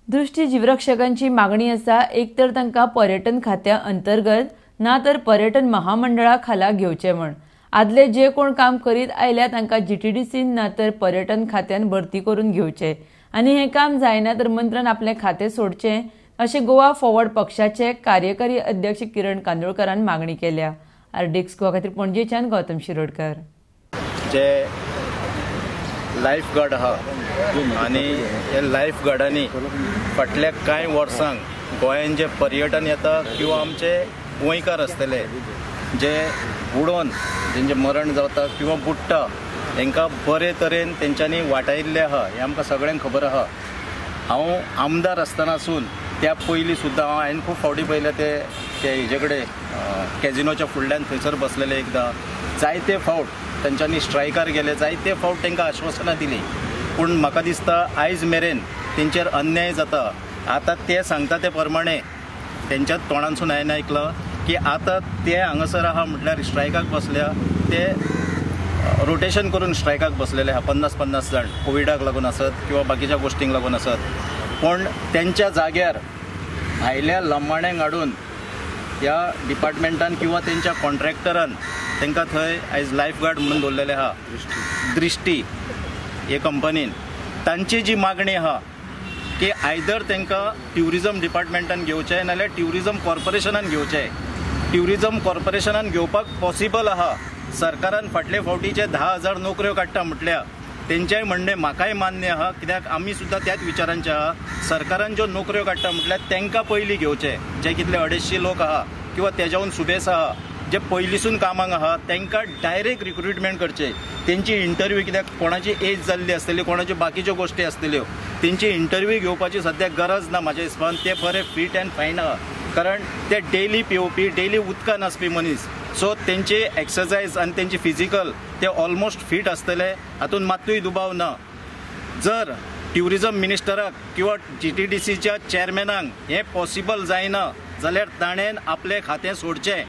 दृश्टी जिवरक्षकांची मागणी आसा, एक तर तांकां पर्यटन खात्या अंतर्गत ना तर पर्यटन महामंडळा खाला घेवचे म्हण. आदले जे कोण काम करीत आयल्या तांकां जीटीडीसीन ना तर पर्यटन खात्यान भरती करून घेवचे आनी हें काम जायना तर मंत्र्यान आपलें खातें सोडचें अशें गोवा फॉरवर्ड पक्षाचे कार्यकारी अध्यक्ष किरण कांदोळकरान मागणी केल्या. आरडीएक्स गोवा खातीर पणजेच्यान गौतम शिरोडकर. जे लायफ गार्ड आहा आनी हे लायफ गार्डांनी फाटल्या कांय वर्सांक गोंयान जे पर्यटन येता किंवा आमचे गोंयकार आसतले जे बुडोन जेंचें मरण जाता किंवा बुडटा, हेंकां बरे तरेन तेंच्यांनी वाटायिल्लें आहा, हें आमकां सगळ्यांक खबर आहा. हांव आमदार आसतनासून त्या पयलीं सुद्दां हांवें खूब फावटी पळयल्या ते ते हेजे कडेन कॅजिनोच्या फुडल्यान थंयसर बसलेले. एकदां जायते फावट तेंच्यांनी स्ट्रायकार गेले, जायते फावट तांकां आश्वासनां दिलीं, पूण म्हाका दिसता आयज मेरेन तेंचेर अन्याय जाता. आतां ते सांगता ते प्रमाणे तेंच्या तोंडांसून हांवें आयकलां की आतां ते हांगासर आहा, म्हटल्यार स्ट्रायकाक बसल्या, ते रोटेशन करून स्ट्रायकाक बसलेले आहा, 50-50 जाण, कोविडाक लागून आसत किंवा बाकीच्या गोश्टींक लागून आसत. पूण तेंच्या जाग्यार भायल्या लमाण्यांक हाडून ह्या डिपार्टमेंटान किंवा तेंच्या कॉन्ट्रॅक्टरान तांकां थंय आयज लायफ गार्ड म्हणून दवरलेले आहा, दृश्टी हे कंपनीन. तांची जी मागणी आहा की आयदर तांकां ट्युरिजम डिपार्टमेंटान घेवचें नाल्यार ट्युरिजम कॉर्पोरेशनान घेवचें. ट्युरिजम कॉर्पोरेशनान घेवपाक पॉसिबल आहा. सरकारान फाटले फावटी जे 10,000 नोकऱ्यो काडटा म्हटल्या, तेंचेय म्हणणें म्हाकाय मान्य आहा, कित्याक आमी सुद्दां त्याच विचारांचे आहा. सरकारान ज्यो नोकऱ्यो काडटा म्हटल्यार तांकां पयलीं घेवचें, जे कितले 250 लोक आहा किंवा तेज्याहून सुबेस आहा, जे पयलींसून कामाक आहा, तांकां डायरेक्ट रिक्रुटमेंट करचें. तेंची इंटरव्यू, कित्याक कोणाची एज जाल्ली आसतली, कोणाच्यो बाकीच्यो गोश्टी आसतल्यो, तेंची इंटरव्यू घेवपाची सद्याक गरज ना. म्हाज्या हिसपान ते बरे फीट अँड फायन आहा, कारण ते डेली पिवपी, डेली उदकान आसपी मनीस. सो तेंची एक्सरसायज आनी तेंची फिजिकल ते ऑलमोस्ट फीट आसतले, हातून मात्तूय दुबाव ना. जर ट्युरिजम मिनिस्टराक किंवा जीटीडीसीच्या चेअरमॅनाक हें पॉसिबल जायना जाल्यार ताणें आपलें खातें सोडचें.